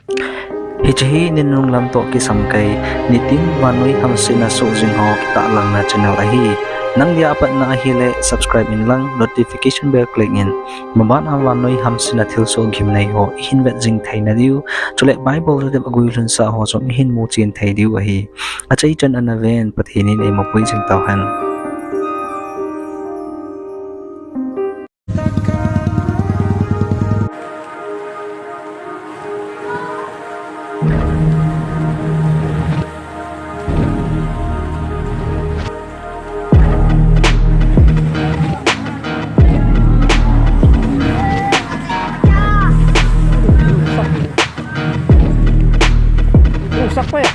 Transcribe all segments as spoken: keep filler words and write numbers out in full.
Hiche hi ninunung lam toh kisam kai, nitin vannoi hamsetna soh jing ho kitahlang na channel ahi. Nang dia apatna ahile subscribe in lang notification bell click in. Maban a vannoi hamsetna thilsoh gimnei ho ihin vet jing thei na diu. Chule Bible le Bible a guilhun sah ho jong ihin muchen thei diu ahi. Achaichan ana ven, Pathen in eima pui jing tauhen. Rusak pa ya.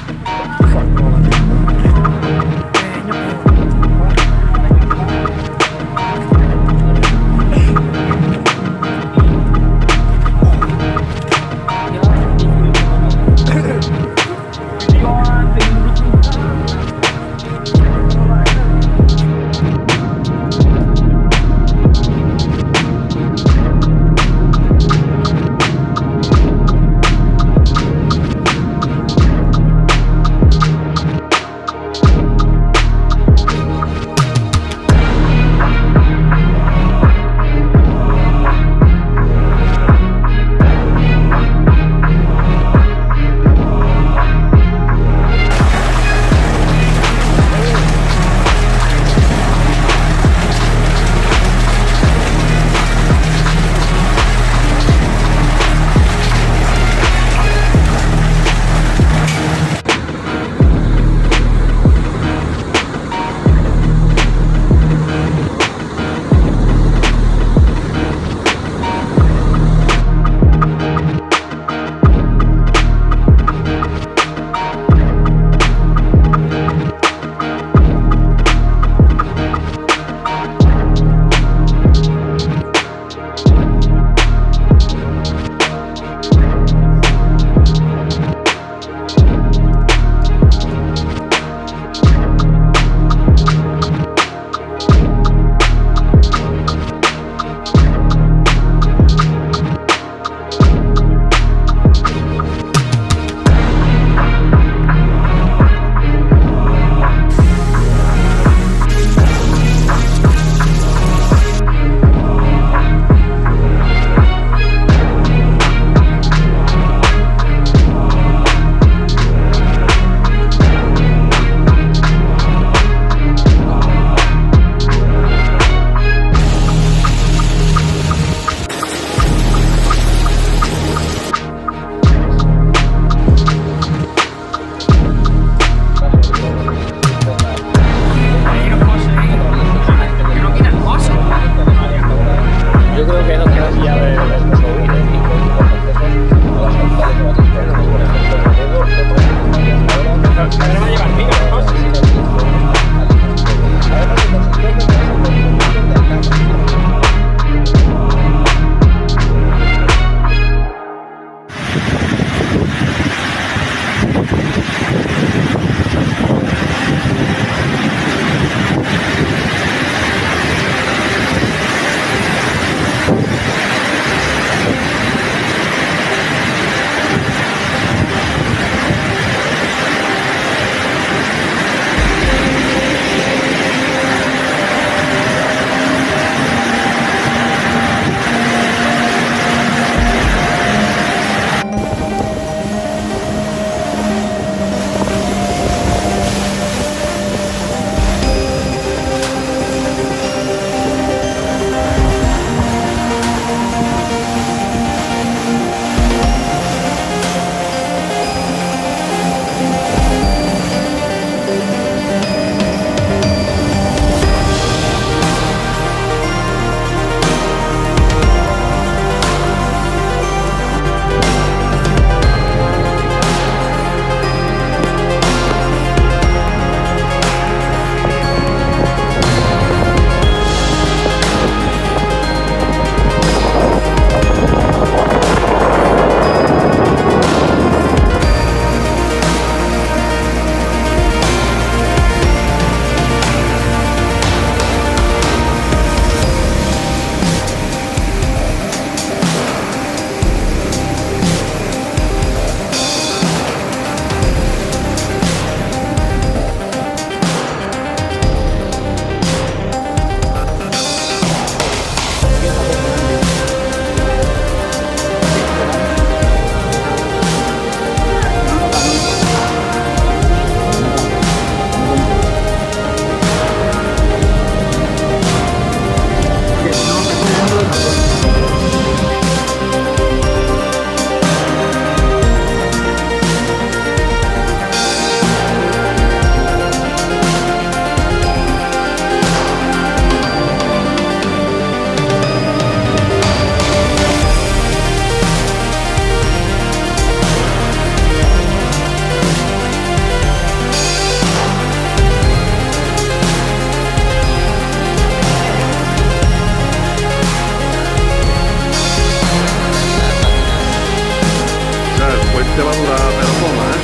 Te va a durar, pero toma, ¿eh?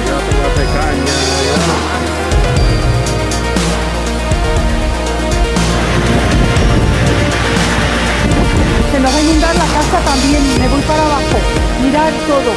Ya te va a pecar, ya, ya. Se me va a inundar la casa también, me voy para abajo. Mirad todo.